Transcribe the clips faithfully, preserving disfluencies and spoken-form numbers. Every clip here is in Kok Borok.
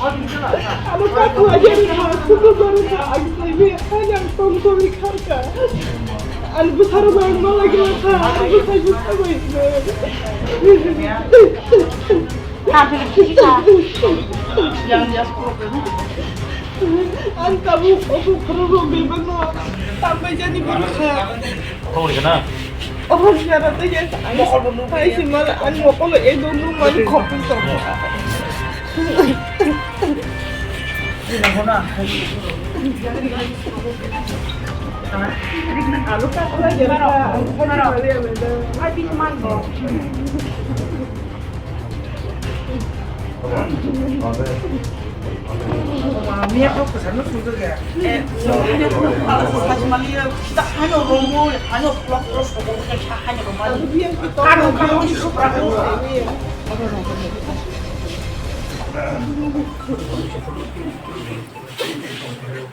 Ano kaku aja ni ma, suku baru ka, ang saibi, hanya tong tong ni kharka. Ano besar bang malah gila ka, ano saibi sabai. Ang tabu obu kuru bebano, tambai jani baru ka. Kau ni kana? Oh, siapa tu ya? Hai si mal, ang mokol e dong dong mal khop tu.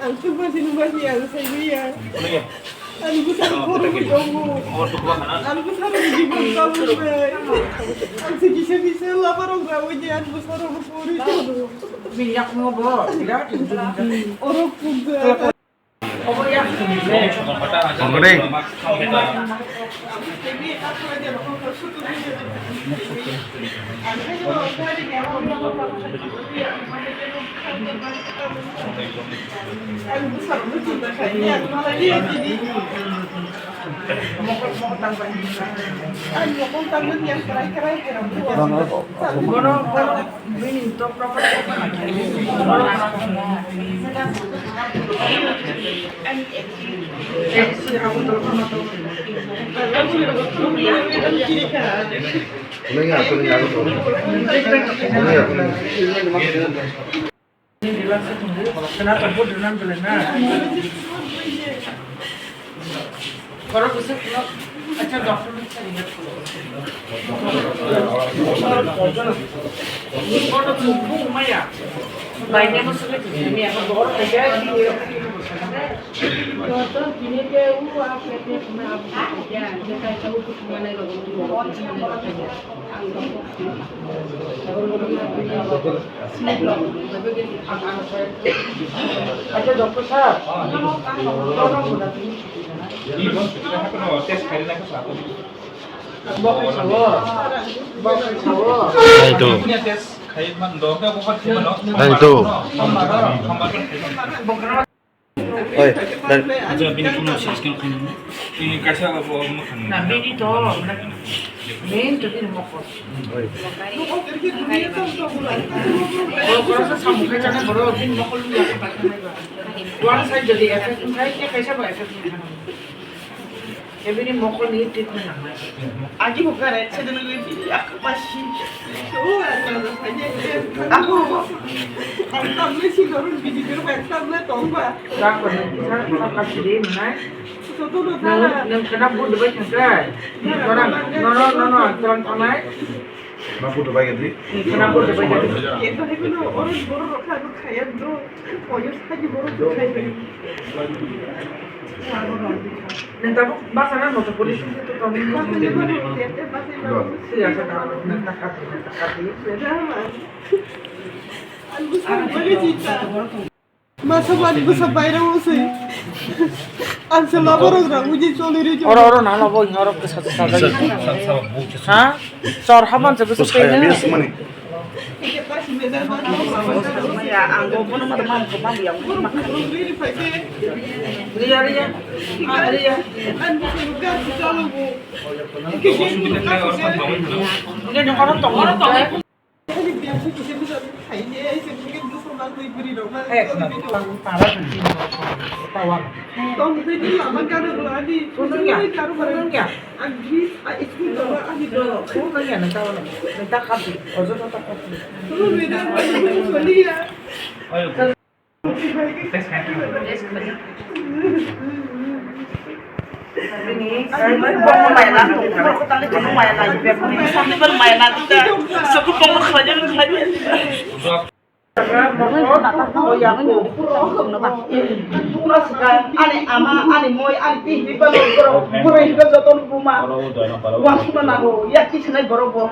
Ang tuh masih nunggu sih, aku saya. Ano bwsarok phorogwi tongo. Ano bwsarok bini bwrwi kabui bai. Ang se kisa kisa labarok rawi de ano bwsarok phorogwi tongo. Bini yakung bo birat. Oro kunta. Tongo de. Acha, doctor sahab. Hai tu. Hai tu. Oi, dan aja bini phone sih sekarang kan. Ini kasih apa mau makan? Na bini to, main to bini mokol. Oi. Kalau kalau saya sama kerja kan baru bini mokol lu yang pakai. Tuan saya jadi efek, saya kayak siapa efek. Ebini mokol ni treatment nang nai. Agi bo kare, sedang lagi bini aku masih. Oh, aku. Aku tamle si dorong bini dorong tamle tongba. Dak ko ni sa ka siri nai. Soto no tara. Nang kena bu debai tangkai. Nang no no no no tang tangai. Ma photo bai gadi. Kena bu debai gadi. Kento hai kono orang borok rok kha kha ya do. Koyo sa di borok kha. Nang tabuk basa na moto police tu to ni. Siya sa ta nang takati nang takati. Masa bani bwsa bairang se. Ang se laborok rang uji choli ri. Oro oro na labo oro kesa kesa. Ha? Sor haman se bwsa. Ang bo bono ma ma ko ma yang. Riya riya. Riya. Ini orang tong orang tong. Bini, ai, mai bong mai lang, bong ko tali kono mai lang, bini sambil mai lang, kita sebut bong ko saja, saja. Pura suka, ani ama, ani moi, ani pi, pi, pa, boro, boro, boro, joto buma. Wa suma nago, ya kisi nai boro bo.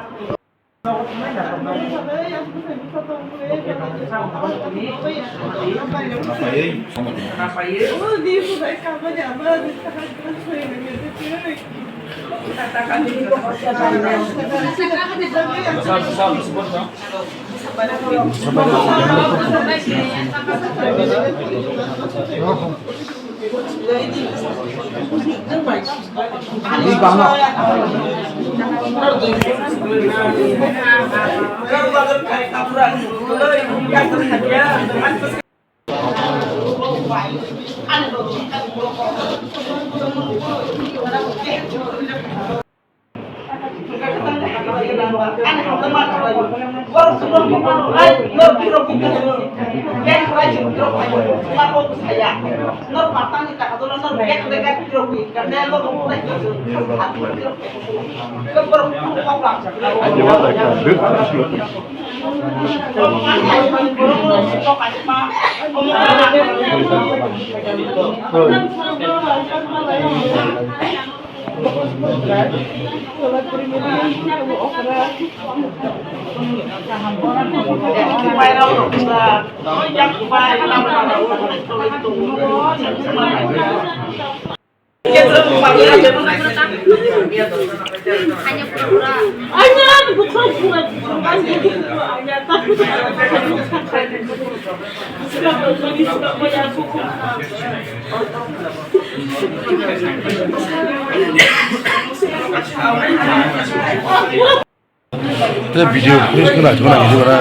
Te video please kena jona video ra.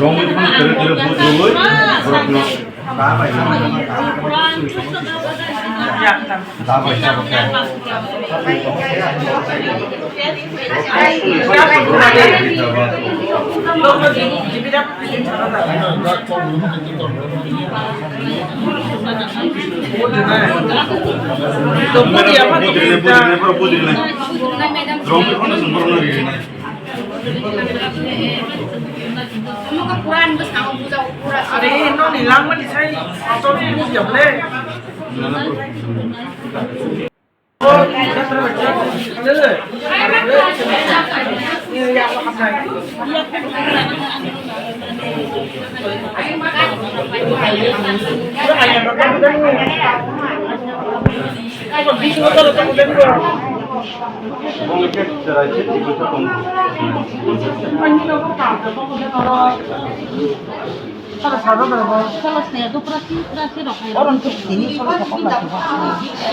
Rong tere tere bujui, borok no. Are, no ni langmani sai, asol ni buji able.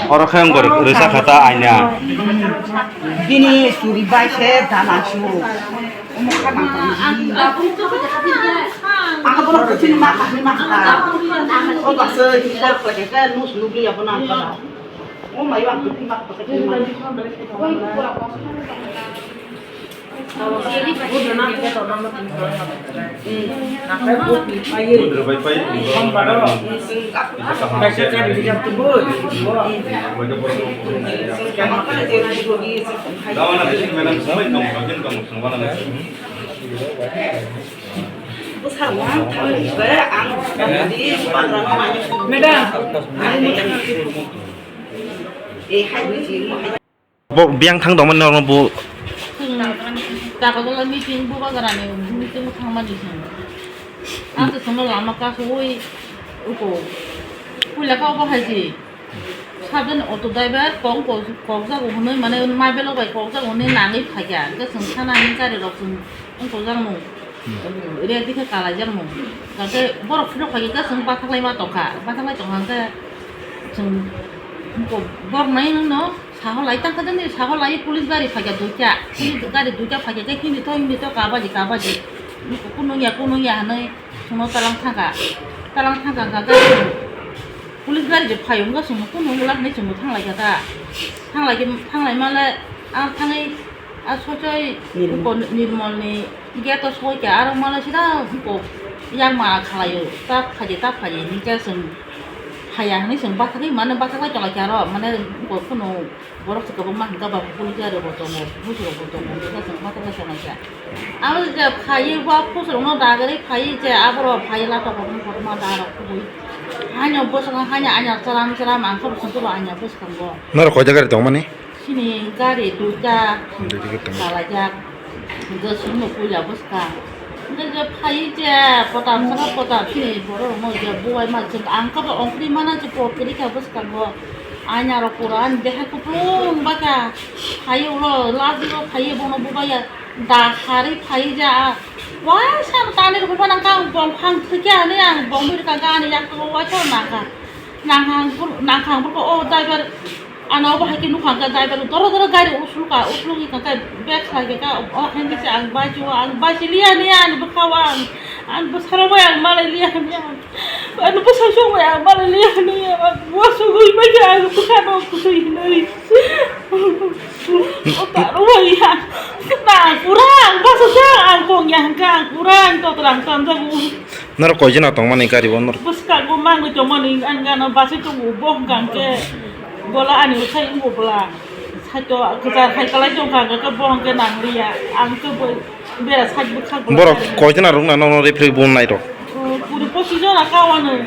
Oro khe wng kori rwsa kha ta aina. Bini suri bai se dana su. Ang bono kuchini ma kahini ma kha. O baksa himba khlai khe nus nugli abono ang kha. Madam. Bo biyang thang dongmani norokno bo. Chwng Kakojola meeting Bubagrani meeting thangmani chwng. Ang to chwngno lama kasu ui uko. Puila kha obo hai se. Sabjani auto driver kok kok kokjago hwnwi mane mabelo bai kokjago hwnwi nangwi phaikha. Hwnkhe chwng sana hwnwi gari rok chwng wngkojak nung. Ready khe kalaijakmung. Hwnkhe borok phirok phaikhe chwng bathaklaima tongkha. Bathaklai tongkha hwnkhe chwng borok nai wngno saho lai tangkha jani saho lai police gari phaikha duita. Police gari duita phaikha khe himdi to himdi to kabaji kabaji. Kunungya kunungya hwnwi chwngno talang thangkha. Talang thangkha hwnkhe police gari je phaio wngkha chwngno kunung wngla hwnwi chwngno thanglaikha ta. Thanglaikhe thanglaimale ang thangwi. A sochoi Nirmal. Nirmolni gate o soi kha, aro mano sida kok yakma khalaio, ta phaidi, ta phaidi, hini khe chwng phaiya hwnwi chwng bathagwi mano, bathaglai tonglaikha aro, mane kok phano borok se kwbangma hwnkha ba, police rok bo tongo, busurok bo tongo, hini khe chwng bathaglai tonglaikha. Abo je phaiwi ba busurokno dagwi phaiwi je aborok phaiwi latok kotorma kotorma darok kubui. Haino bwskango haino anya chwram chwram ang khe bo chwng khe bo anya bwskango. Norok koi jaga ri tongmani? Chini gari duita. Duita khe tongo. Kalaijak. Hwnkhe chwngno puila bwskang. Hwnkhe je phai je potam saka potam chini borok rokno je bubaima chwng ang khe bo ongkhorwi mana je pok kwrwi kha bwskango. Anya rok pura ani deha kuplung baka. Phai ulo laji rok phai bono bubaya. Da harwi phai ja. Waisa tani rok phano kang bong phang thwkya hwnwi ang bong bwrwi kha ani yak waisa nangkha. Nangkha ang bur-, nangkha ang burkha o driver. Ano obo hai khe nukha hwnkhe driver doro doro gari uslukha, uslugwi hwnkhe bag khlai khe ka, o hai khe se ang baisio, ang baisi liya niya ani bwkha o ang, ang bwsarok bai ang malai liya niya, ani bwsai sok bai ang malai liya niya, ang wasugwi bai khe ang bwkha no kwtwi hinwi. O taro bai ya, na ang pura ang bwsajak, ang kong ya hwnkhe ang pura ang totra ang tanjago. Norok koi jona tongmani gari o norok? Bwskango mangwi tongmani, ani gana basai tongo, bo hwnkha hwnkhe bola ani bwsai wngo bwla. Saito kwchar hai kwlai tongkha hwnkhe bo hwnkhe nangliya. Ang khe bo bera side bwkhak bwla. Borok koi jona rwngna nono referee bo nairok? O, kuri pochis jona kha wano.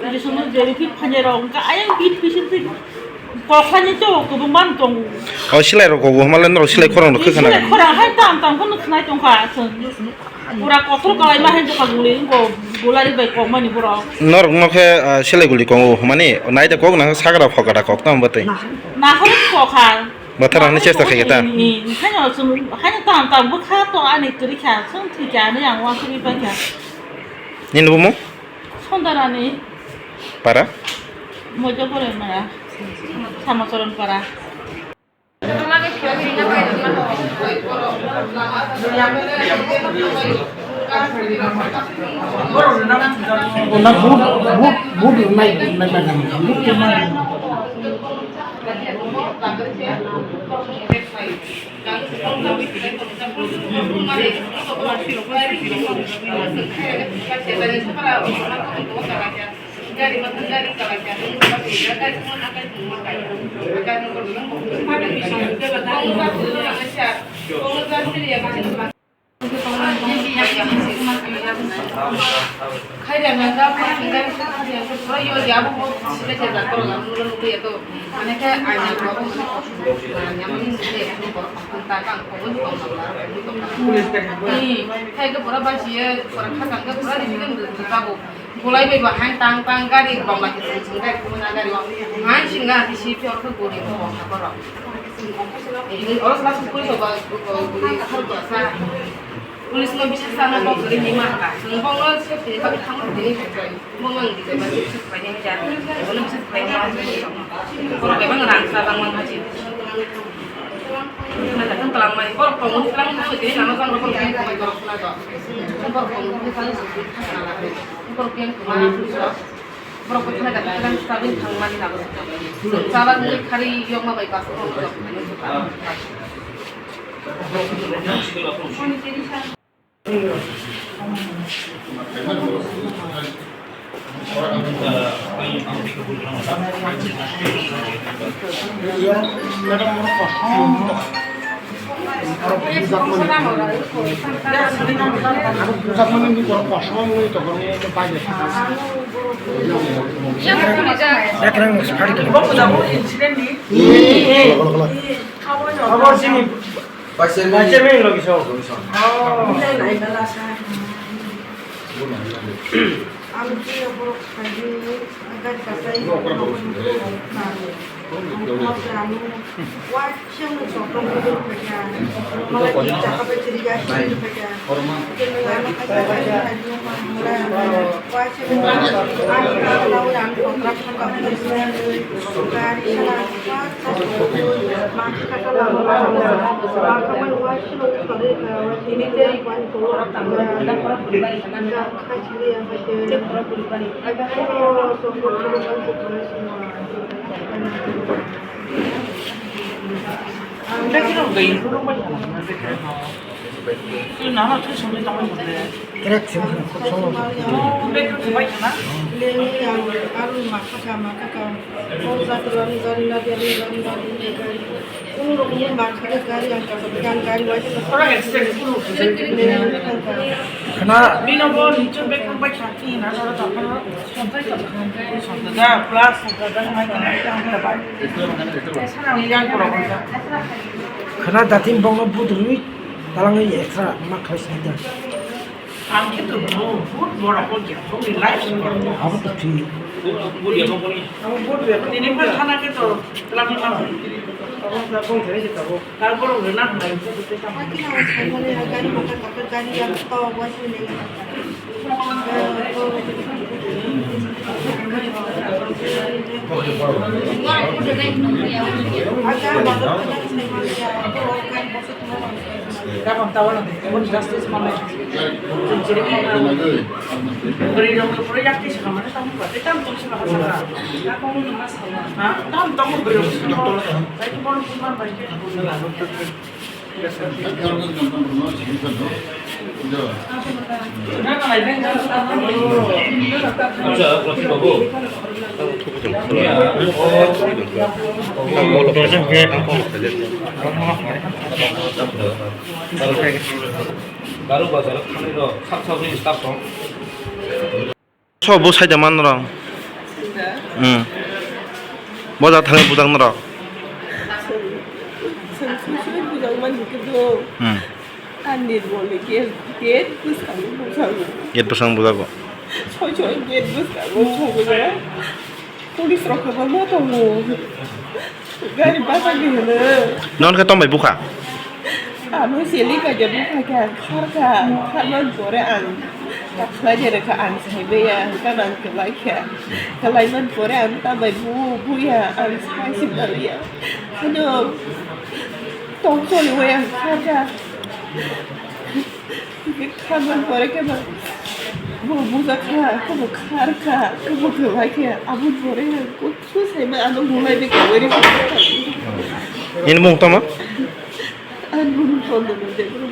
Iri sono je referee phainairok hwnkha ayang bit bisinti kok khlainai to kwbangma tongo. O, silai rok kogo hwnmale norok silai khorang rok khwkhana? Silai khorang hai tam tam kheno khnai tongkha chwng. Pura kotor kalai ma hai jokha guli, wngko gulari bai kok mani borok. Norok no khe, ah, selai guli kongo hwnmani, nai da kok nang sakra phokra kok tamo bwtwi. Nahor kokha. Bathar rani chesta khaikha ta? Ni, ni, haino chwng, haino tam tam bwkha to ani kwrwi kha, chwng thwi kha hinwi ang uansugwi pai kha. Nini bumo? Sondarani. Para? Mojo Goremara. Samacharan para. Bolai bai ba hai tang tang gari bom bai khe chwng chwng gari thumui na gari o. Hai sing na ati si phi ortho gori bom ha koro. Oro sala sukuri to ba gori har ko sa. Police no bisa sana kok gori ni ma ka. Chwng bom no se phi ba thang ni ko. Bom ang di ba se phi ni ja. Bom no se phi ni. Koro ba bang rang sa bang man ha ji. Na ta tang lang mai koro ko mun lang ko di na ma bang ko ko ko ko na to. Koro ko mun ka ni su ka na la. Koro pian ko ma na su. Borok kwthang da kwthang chabwi thangmani nabo. Chala ni khari yokma bai bas. Bekereng no sipari kiri. Abo sini. Vice chairman. Vice chairman logi so. Oh. Ang khe borok khaidi, ang gari kasai. Wa cheng chokro khaidi. Mala ki chaka bai chiri ya chiri khaidi. Ke nang ano khaidi khaidi khaidi. Wa cheng ani na na wa an kontrak khaidi. Gari sala wa ta ma khaidi. Ma khaidi wa cheng khaidi. Ini dei wa ko. Khna. Bino bo nichur bag bai kha ki na oro ta phano sontai ta kha. Sontai da plus sontai da mai ta mai ta mai ta bai. Sana yang ko ro ta. Khna datim bongno budrui talangwi ekra ma khlai sai da. Ang khe to bo, bo bora ko je, bo ni life support. Abo to thik. Bo, bo dia ko ni. Abo bo dia ko ni. Ini pun khana khe to, telang ni ma. Abo na bong thare je ta bo. Kar borok rwna hwnwi. Hakhe ang saimani gari mokha kakhe gari yang tok waisini. Gabang tawano de, justice manai. Bwrwi rok pura yakti sakha mane tamo ba, tei tamo tong sakha sakha. Ha? Tamo tamo bwrwi rok. Tei bono bumar bai khe. Daru bazar thani rok sak sak ni staff tong. So bo saida man rong. Hmm. Boja thani bujak norok. Seng seng seng bujak man hike do. Hmm. Ani bole gate gate bwskango bujak. Gate bwskango bujak. Soi soi gate bwskango bujak. Police rok kwbangma tongo. Gari bachagwi hwnwi. Nono khe tongbai bukha? Ano seli kaisa bukha khe ang kharkha, kharmani pore ang kakhlai de rwkha, ang saibai ya, hwnkhe ang kwlai kha, kwlaimani pore ang tambai bu buya, ang sai se maliya. Hwno tong choliwi ang kharkha. Kharmani pore khe bo, bo bujak kha, khe bo khar kha, khe bo kwlai khe, aboni pore khe kuchu sai ma ano bulai de kawai de. Nini mung tamo? Ani mung kondo no de bro.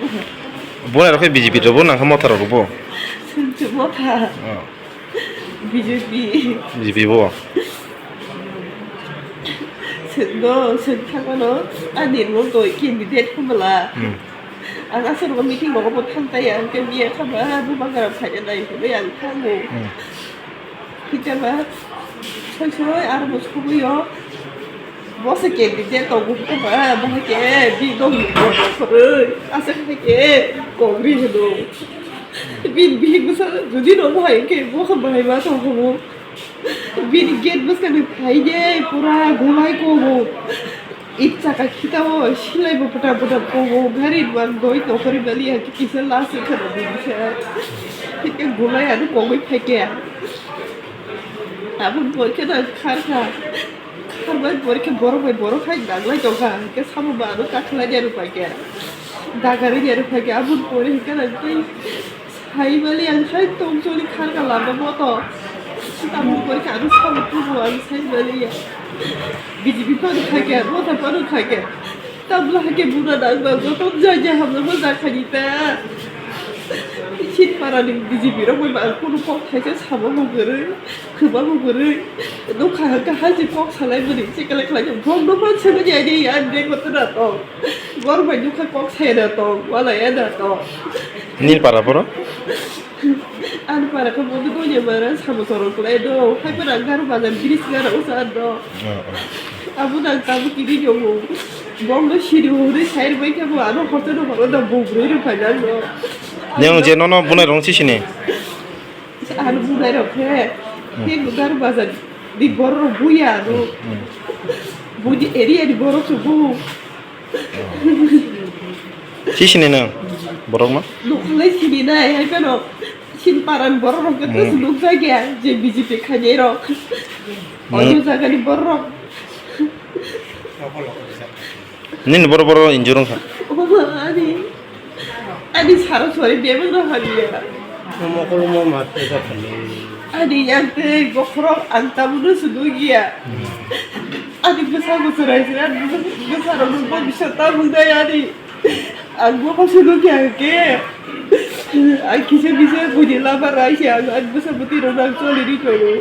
Bo aro khe B J P rok bo nang kha motha rok bo. Sumchu motha. Oh. B J P. B J P bo. Sendo, sen thangmano, ani mung doi candidate khamala. Hmm. Ang aswk rogo meeting rogo bo thang taya, hwnkhe miya kha ba, bubagra phai nai hinwi ang thango. Hmm. Hwnkhe ba, soi soi aro bo sogwi o, bo se candidate tongo hwnkhe ba, bo hai khe bini dogni vote rw khorwi, aswk hai khe kongri hwno. Bini bihik bwsa jodi no bo hai khe bo khe bahai ma tong kha bo. Bini gate bwskangni phai de pura golai kobo. It chaka khitao silai bo pwta pwta kobo. Gari man doi tongkhorwi bali ya kisa last wngkha bini se. Hwnkhe golai ano kongwi phaikhe. Aboni pore khe nang kharkha. Kharbai pore khe borok bai borok hai nanglai tongkha. Hwnkhe sabo ba ano kakhlai de rw phaikhe. Dagari de rw phaikhe. Aboni pore hwnkhe nang tei Hai bali ang hai tong choli kharka lama moto. Tabuk koi kha, ano sabo tubu, ano sai maliya. B J P phano kha khe, motha phano kha khe. Tabla hakhe buna nangma, joto jai jai hamjakma jakhani ta. Chinparani B J P rok bai ba, kunu kok thaisa sabo bo kwrwi, khwba bo kwrwi. Nokha hakhe haji kok salai bwrwi, chekle khlai khe, bok no man sabo jai jai, ani bag o tana tong. Bor bai nokha kok saya da tong, wala ya da tong. Nil para boro? Ani para khe bodo donya mara, sabo chorok lai do. Hai para garo bazar, bridge garo usa do. Oh, oh. Abo nang tabuk kiri jogo. Bong no siri hori sair bai khe bo ano hotel no horo da bo bwrwi rw phai nang do. Neng je nono bunai rong si sini? Ano bunai rok khe. Hmm. Khe garo bazar di boro rok buya ano. Hmm. Buji area di boro khe bu. Si sini nang borok no? Nukung lai sini nai, hai phano Chinparan borok rok khe Hmm. tus nukjak ya je B J P khainai rok. Hmm. Ojo jagani borok rok. Nini boro boro injurung kha. Obo ani, ani sara sori bebak rok hamya. Omo kolomo ma tei kha phani. Ani yang tei bokhorok ang tabukno se nukya. Ani bwsa bwsa raisina bwsa rok nukma bisa tabuk dai ani. Ang bo kosok nukya hwnkhe. Ang kisa bisa buji lama raisi ang ani bwsa bwtwi rok ang choli ri tongo.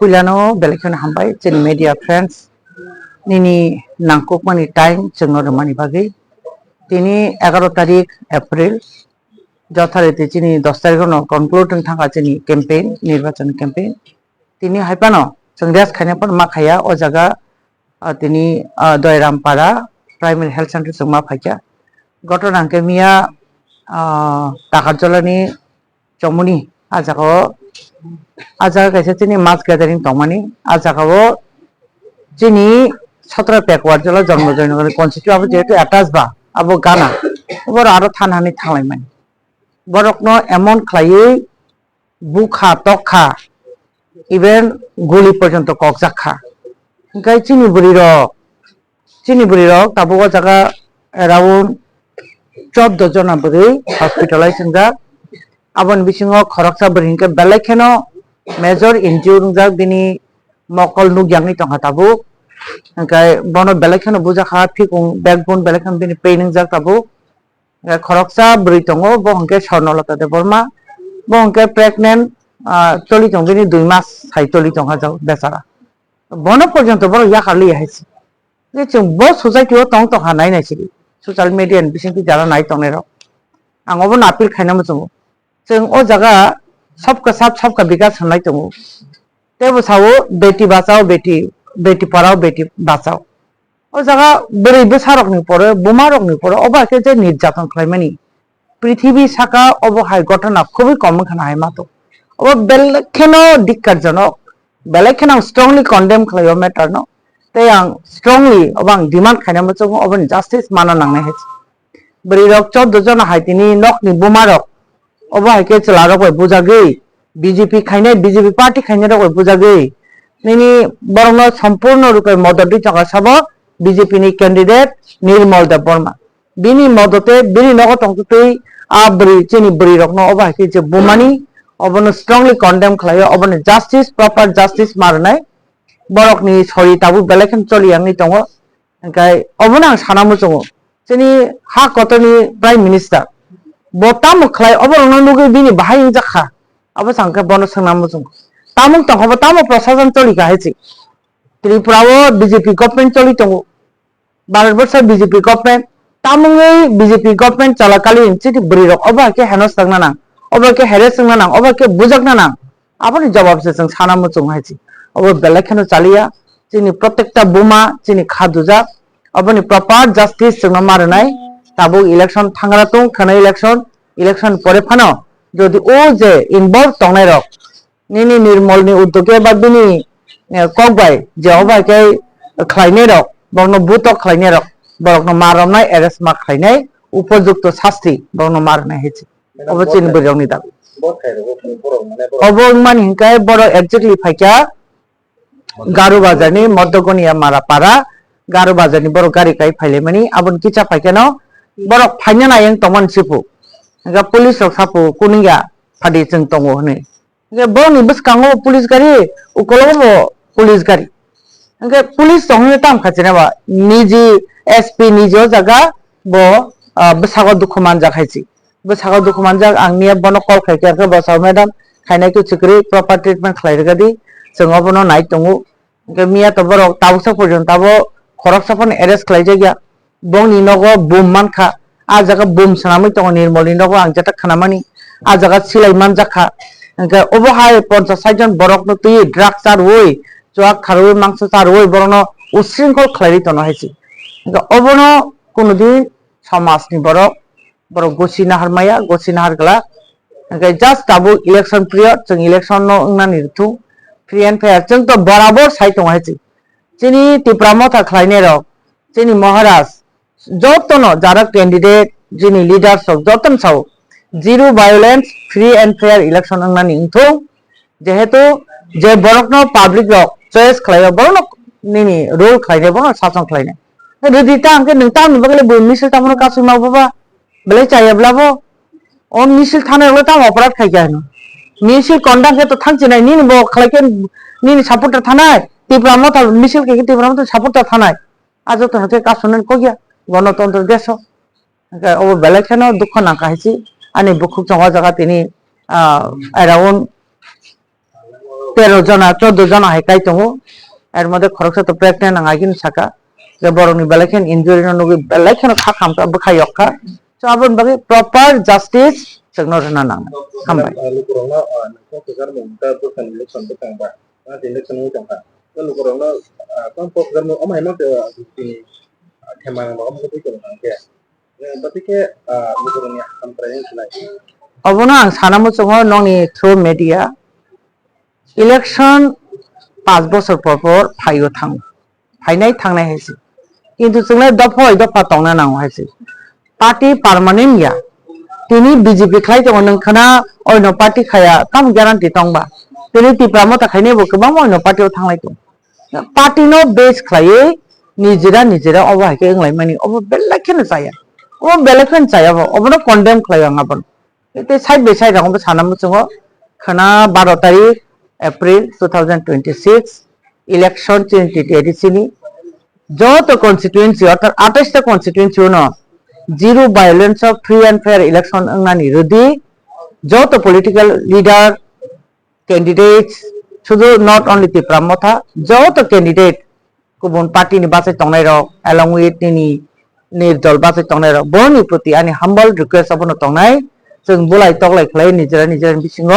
Puilano belai kheno hambai chini media friends, nini nangkukmani time chwngno rwmani bagwi. Tini egaroh tarik April, jothariti chini dos tarik no conclude wng thangkha chini campaign, nirbachon campaign. Tini hai phano chwng rest khaina phano ma khaiya o jaga, ah, tini, ah, Doiram Para Primary Health Center chwng ma phaikha. Gotona hwnkhe miya, ah, Takarjolani Chomoni, ah jaga o, ah jaga kaisa chini mass gathering tongmani, ah jaga o chini sotro Pekuar jila Jonmo Joynagar constituency abo jehetu attach ba, abo gana, abo aro thanhani thanglaimani. Borokno emon khlaiwi bukha, tokha, even guli porjonto kokjak kha. Hwnkhe chini bwrwi rok, chini bwrwi rok tabuk o jaga around chordo jona bwrwi hospitalize wngjak. Aboni bisingo khoroksa bwrwi hwnkhe belai kheno major injury wngjak, bini mokol nukyangwi tongkha tabuk. Hwnkhe bono belai kheno bujakha, phikung backbone belai kheno bini pain wngjak tabuk. Hwnkhe khoroksa bwrwi tongo, bo hwnkhe Swarnalata Debbarma. Bo hwnkhe pregnant, ah, choli tong, bini dui mas sai choli tongkha jao bechara. Bono porjonto borok yakarliya hai se. Je chwng bo society o tong tongkha nai nai sidi. Social media ni bisingtwi jara nai tongnai rok. Ang obono appeal khaina muchungo. Chwng o jaga sabka sath sabka bikas hwnlai tongo. Teibo sao beti bachao beti, beti padhao beti bachao. O jaga bwrwi bwsarokni pore, bumarokni pore, obo hai khe je nirjaton khlaimani. Prithibi saka obo hai ghotona khubui kom wngkha na hai mato. Obo belai kheno dhikkarjonok, belai kheno ang strongly condemn khlaio matter no. Tei ang strongly obo ang demand khaina muchungo oboni justice mana nangnai hai. Bwrwi rok chordo jona hai tini nokni buma rok, obo hai khe chwla rok bai bujagwi, B J P khainai, B J P party khainai rok bai bujagwi, nini borokno sompurno rupe modot rwi tongo sabo B J P ni candidate Nirmal Debbarma. Bini modote bini nogo tongtwtwi a bwrwi, chini bwrwi rokno obo hai khe je bumani, obono strongly condemn khlaio, obono justice, proper justice ma rwnai. Borokni sori tabuk belai kheno choli yangwi tongo. Hingkhe obono ang sana muchungo, chini ha kotorni Prime Minister bo tamo khlai, oborokno nugwi bini bahai wngjak kha, abo sa hwnkhe bono swngna muchungo. Tamung tongkha bo tamo prosason choli kha hai se. Tripura o B J P government choli tongo, Bharat borsho B J P government, tamungwi B J P government chalakali chini bwrwi rok obo hai khe henos tangna nang, obo hai khe harass wngna nang, obo hai khe bujakna nang. Aboni jawab se chwng sana muchung hai se. Obo belai kheno chaliya. Chini protekta buma chini kha dujak. Oboni proper justice chwngno ma rwnai. Tabuk election thangra tung khwna election, election pore phano jodi o je involve tongnai rok nini Nirmol ni uddog e ba bini, eh, kok bai je obo hai khe khlainai rok borokno butok khlainai rok borokno ma romnai arrest ma khlainai upojukto sasti borokno ma rwnai hai se. Obo chini bwrwi rokni dabi. Obo wngmani hinkhe borok exactly phaikha Garu Bazar ni Modogoniya Mara para, Garu Bazar ni borok gari kai phailaimani, aboni kisa phaikheno borok phaina nai wng tongmani sipu. Hinkhe police rok sapu kunui ya phadi chwng tongo hwnwi. Hinkhe borokni bwskango police gari, ukologo bo police gari. Hinkhe police tong hwnwi tamo khachi naba niji S P niji o jaga bo, ah, bwsago dukhu manjak hai se. Bwsago dukhu manjak, ang miya bono call khai khe, khe bo sao, "Madam, khainai khe chikri proper treatment khlai rwgadi, chwng obono nai tongo." Hinkhe miya to borok tabuksa porjonto abo khoroksa phano arrest khlai jak ya. Bongni nogo bum mankha. Ah jaga bum swnamwi tongo Nirmolni nogo, ang jeta khwnamani. Ah jaga silai manjakha. Hinkhe obo hai ponchas sait jon borokno twiwi drug charwi, chuak kharwi, mangso charwi borokno usringkhol khlaiwi tono hai se. Hinkhe obono kunudin somajni borok, borok gosi naharmaya, gosi nahar glak. Hinkhe just tabuk election period, chwng election no wngnani rwthung, free and fair. Chwng to borabor sai tongo hai se. Chini Tipra Motha khlainai rok, chini Maharaj, jotono jara candidate, chini leaders rok jotono sao, zero violence, free and fair election wngnani wngthung, jehetu je borokno public rok choice khlaio, borokno nini rule khlainai, borokno sason khlainai. Rwdi ta hwnkhe nwng tamni bagwi le bo misil tamo kasui ma baba, belai chaya bla bo, o misil thana le tamo operate khai kha hino, misil conduct khe to thang chinai, nini bo khlai khe nini supporter thanai, Tipra Motha misil khe Tipra Motha supporter thanai. A joto hwnkhe kasunani kok ya, Ganatantro desh o. Hwnkhe obo belai kheno dukho nangkha hai se. Ani bukhuk chwng o jaga tini, ah, around tero jona, chordo jona hai kai tongo. Er modhe khoroksa to pregnant ang agini saka. Je borokni belai kheno injury no nugwi belai kheno kha khamkha, bwkha yok kha. So aboni bagwi proper justice chwngno rwna nangnai. Hambai. Lukurokno, ah, nokha kwchar mung ta bwkhani election bwkhang ba. Election wngwi tongkha. Tei lukurokno, ah, tamo kok kwchar mung omo hai ma, ah, tini, ah, thema nang ba omo khe twi tongkha hwnkhe. Eh, batwi khe, ah, lukurokni hamkrai wng khlai. Obono ang sana muchungo nokni through media. Election panch bochor por por phaio thango. Phainai thangnai hai se. Kintu chwngno dopha bai dopha tongna nango hai se. Party permanent ya. Tini B J P khlai tongo, nwng khwna oino party khaya, tamo guarantee tongba? Tini Tipra Motha khainai bo kwbangma oino party o thanglai tongo. Party no base khlaiwi nijera nijera obo hai khe wnglaimani, obo belai kheno chaya. Obo belai kheno chaya bo, obono condemn khlaio ang abono. Tei side by side ang bo sana muchungo, khwna baro tarik April two thousand twenty-six election chini T T A D C ni joto constituency, orthat atais ta constituency o no zero violence of free and fair election wngnani rwdi, joto political leader, candidates, sudu not only Tipra Motha, joto candidate, kubun party ni bachai tongnai rok, along with nini nirdol bachai tongnai rok, boni proti ani humble request abono tongnai, chwng bulai toklai khlai nijera nijera ni bisingo,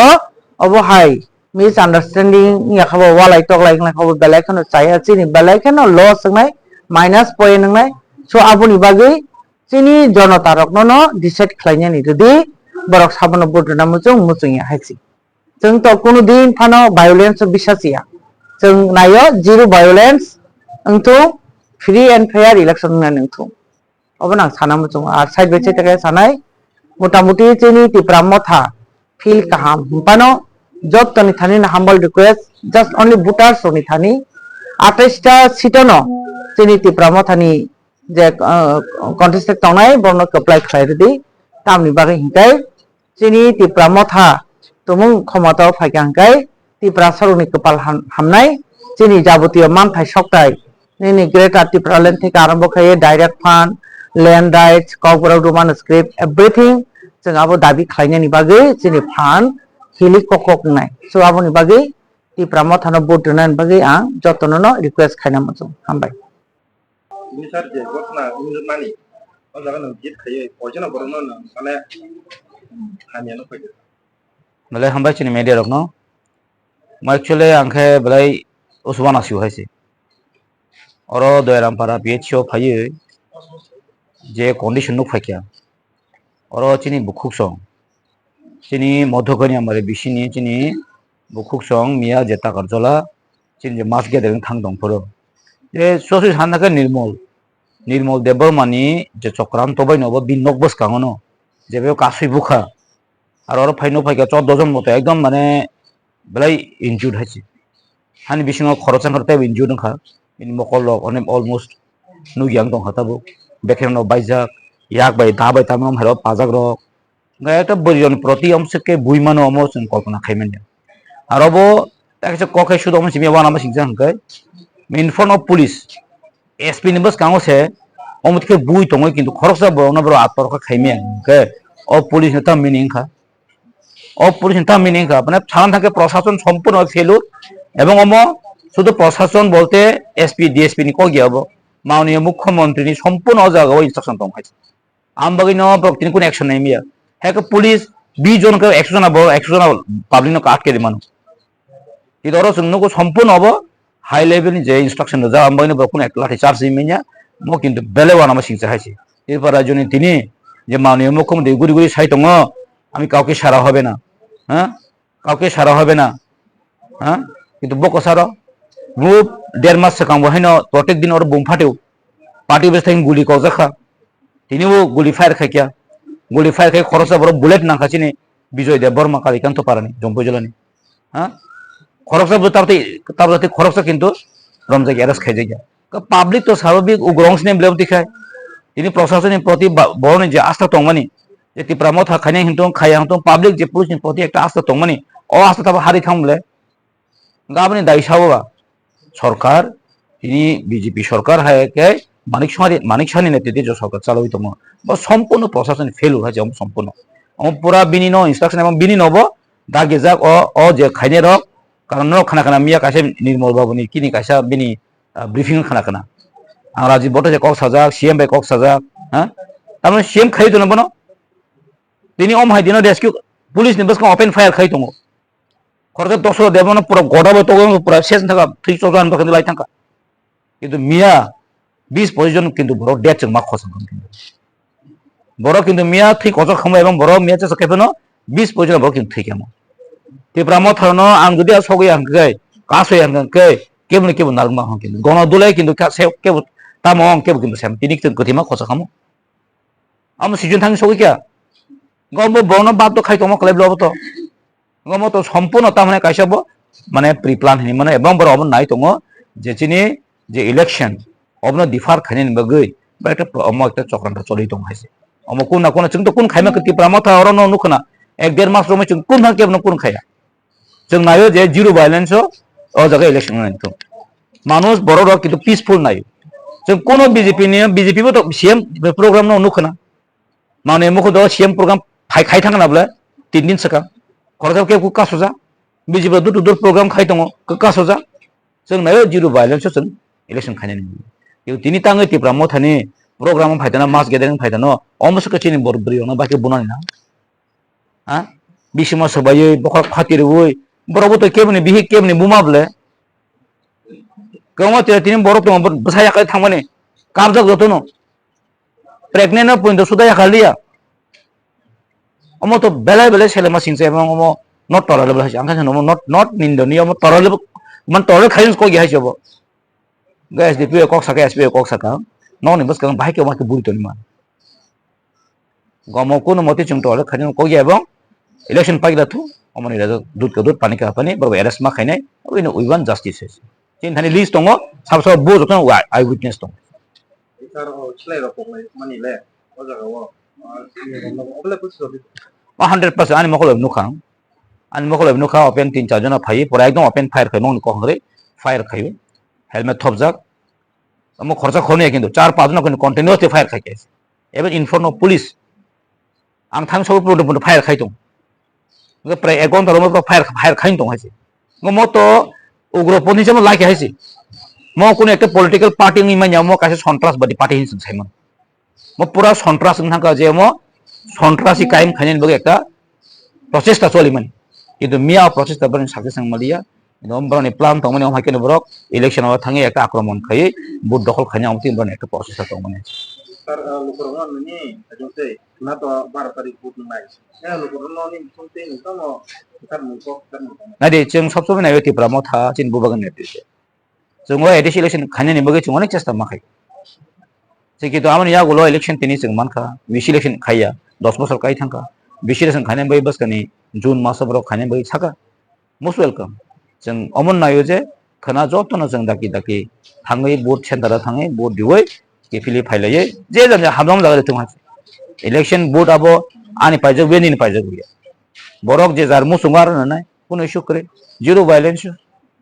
obo hai misunderstanding wngya kha bo, walai toklai wngya kha bo, belai kheno chaya, chini belai kheno loss wngnai, minus point wngnai. So aboni bagwi chini jonota rokno no decide khlainani rwdi, borok sabono vote rwna muchung muchung ya hai se. Chwng to kunu din phano violence o bisas ya. Chwng naio zero violence wngthung, free and fair election wngnani wngthung. Obo nang sana muchungo. Ar side by side khe sanai, motamuti chini Tipra Motha field kaham hinphano jottoni thani no humble request, just only voters rokni thani atais ta seat no chini Tipra Mothani je, ah, contested tongnai borokno kwplai khlai rwdi, tamni bagwi hinkai chini Tipra Motha tumung khomotao phaikha hwnkhe Tiprasarokni kwpal ham-, hamnai, chini jabotiyo manthai soktai, nini Greater Tipraland theke arombo khaiwi direct fund, land rights, Kokborok Roman script, everything chwng abo dabi khlainani bagwi chini fund hilik kokok wngnai. So aboni bagwi Tipra Mothano vote rwnani bagwi ang jotono no request khaina muchung. Hambai. Tini sir je ghotona wngmani, o jaga nwng gate khaiwi poisono borokno nwng sale hamya nukphai kha. Belai hambai chini media rokno. Mo actually ang khe belai usubana siu hai se. Oro Doyarampara P H C o phaiwi je condition nukphai kha. Oro chini bukhuksong, chini Modhokani Amari bisini chini bukhuksong miya je Takarjola, chini je mass gathering thang tong phuru. Je sosi sanna khe Nirmol, Nirmol Debbarmani je Chokranto bai no bo bini nok bwskango no, je bo kasui bukha. Aro oro phai no phai kha chordo jon moto ekdom mane belai injured hai se. Hani bisingo khoroksa wngkha tei injured wngkha. Bini mokol rok onek almost nukya wng tongkha tabuk. Bekereng rok baijak, yak bai da bai tamo hai rok pajak rok. Hwnkhe ekta bwrwi rokni proti omo se khe bui mano omo chwng kolpona khai manya. Aro bo tei kaisa kok hai sudo omo simi wana ma singcha hwnkhe in front of police. S P ni bwskango se omo khe bui tongwi kintu khoroksa borokno borok atorkha khaimaya hwnkhe o police ni tam meaning wngkha. O police ni tam meaning wngkha, mane sana thangkhe prosason sompurno failure ebong omo sudu prosason bolte S P, D S P ni kok ya obo. Manoniya Mukhyamantri ni sompurno o jaga o instruction tong hai. Ang bagwi no borok tini kunu action nai maya. Hai khe police bis jon khe ekso jona borok, ekso jona public no atke di mano. Tei oro chwng nugo sompurno obo high level ni je instruction rijak, ang bagwi no borok kunu ek lathi charge ri manya, mo kintu belai uanama singcha hai se. Tripura rajyo ni tini je manoniya mukhyamantri guri guri sai tongo, "আমি কাউকে ছাড়া হবে না, হ্যাঁ, কাউকে ছাড়া হবে না," হ্যাঁ, kintu bo kwcharo bo der mas swkang bo haino protek din oro bum phatio, party office thang guli kokjak kha, tini bo guli fire khai kha, guli fire khai khoroksa borok bullet nang kha chini Bijoy Debbarma Kalikanto Parani, Jompui Jilani. Ha? Khoroksa bo tabtwi, tabtwi khoroksa kintu romjak arrest khaijak ya. Ka public to sababik ugrong sini bwlai bwtwi khai. Tini prosason ni proti ba-, boroni je asta tongmani, je Tipra Motha khainai hintong, khaya hintong, public je police ni proti ekta asta tongmani, o asta tabo hari thang bwlai. Hwnkhe aboni dai sabo ba sorkar, tini B J P sorkar hai khe Manik Sahani, Manik Sahani netrite je sorkar chalaui tongo. Bo sompurno prosason failure hai se, omo sompurno. Omo pura bini no instruction ebong bini no bo dagijak o, o je khainai rok, karon no khana khana miya kaisa Nirmal Babu ni kini kaisa bini, ah, briefing khana khana. Ang Rajiv Bhattacharya kok sajak, C M bai kok sajak, ha? Tamoni C M khai tono bono. Tini om hai dino rescue police ni bwskango open fire khai tongo. Khoroksa Dosro Debbarma pura goda bai togo, pura ses thangkha, thwi chokjak ani bagwi lai thangkha. Kintu miya bis pochis jon kintu borok dead chwng ma khosong kha kintu. Borok kintu miya thwi kochok khamo ebong borok miya chasa khe phano bis pochis jon borok kintu thwi kha mo. Tipra Motha no ang jodi a sogwi ang khe, kasoi ang khe, kebo no kebo narwk ma hwn kintu. Gono dulai kintu kha se kebo tamo ang kebo kintu sem tini kintu kwthwi ma khosok kha mo. Amo sijun thang sogwi kha. Go bo bono bad to khai tongma kwlai bwlai bo to. Omo to sompurno tamoni kaisa bo mane pre-plan hinwi mano, ebong borok obo nai tongo je chini je election obono defer khainani bagwi ba ekta pro-, omo ekta chokranto choli tongo hai se. Omo kuna kuna chwng to kun khaima khe Tipra Motha oro no nukho na ek der mas romwi chwng kun thang kebo no kun khaya. Chwng naio je zero violence o, o jaga election wngnai thung. Manuj borok rok kintu peaceful naio. Chwng kuno B J P ni, B J P bo to C M program no nukho na. Manwi mukhudo C M program phai khai thangna bwle tin din swkang. Khoroksa kebo kasujak. B J P dur dur program khai tongo, kasujak. Chwng naio zero violence o chwng election khainani. Tini tangwi Tipra Mothani program phaitano, mass gathering phaitano, omo swkhe chini bor bwrwi rokno bakhe bunani na. Ha? Bisingma swbaiwi, bokhorok phati rwui, borok bo to keboni bihik, keboni buma bwle. Kwbangma tini borok tongo, bwsa yakarwi thangmani. Kabjak jotono. Pregnant no poito suda ya khaliya. Omo to belai belai selema singsa ebong omo not tolerable hai. Ang khe no not, not nindoniya, omo tolerable, man tolerable khaiyung kok ya hai obo. Ga S D P O kok saka, S P O kok saka. Nokni bwskang bahai khe omo khe buri tongma. Gomo kuno moti chwng tolerable khaiyung kok ya ebong election paikla thu, omoni raja dut ka dut, pani ka pani, borok arrest ma khainai, aboni we want justice hai. Chini thani list tongo, sab sab bo joto eye witness tongo. Sir, o slai rok kok lai mani le, o jaga o, ah, sini rok no, o bele kuch rok. O hundred percent ani mokol nukha. Ani mokol nukha, open tin char jona phai, pura ekdom open fire khai, nokni kok hwngrwi fire khai, helmet thopjak. Omo khorsa khorni kintu char pas jona kintu continuously fire khai khe. Even in front of police. Ang thang sobo pundo pundo fire khai tong. Nge prai ek ghonta romo fire, fire khai tong haise. Ngo mo to ugro poni jemo laki haise. Mo kuno ekta political party ni manya mo kaisa sontras badi party hin sing saimon. Mo pura sontras wng thangkha je mo sontrasi kaim khainani bagwi ekta prochesta cholimani. Kintu miya o prochesta bani success wng maliya. Kintu borokni plan tongmani, omo hai khe borok election o thangwi ekta akromon khaiwi vote dokhol khaina, omo twi borokni ekta prochesta tongmani. Sir, ah, lukurokno nini ajung tei khna to baro tarik vote wngnai. Eh, lukurokno nini bising tei nini tamo kwthar mung kok, kwthar mung tamo. Naidi, chwng sob somoi naiwi Tipra Motha chini bubagan netritwe. Chwng o A D C election khainani bagwi chwng onek chesta ma khai. Chwng kintu amoni yagulo election tini chwng mankha, V C election khaiya, dos bosor kai thangkha. V C election khainani bagwi bwskani June maso borok khainani bagwi saka. Most welcome. Chwng omo naio je khwna jotono chwng daki daki thangwi vote center o thangwi vote diwi kiphilwi phailaiwi je jani hamjak jaga de thung hai. Election vote abo ani paijak bai nini paijak bai. Borok je jar muchungo aro nanai kuno issue kwrwi. Zero violence.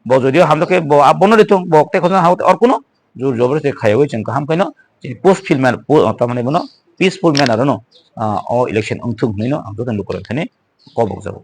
Bo jodio hamjak khe bo abono de thung, bo tei khojana ha or kuno jor jobor se khaiwi chwng kaham khaino chini peaceful man, po-, tamani bono peaceful manner no, ah, o election wngthung hwnwi no ang joto lukurok thani kobok jago.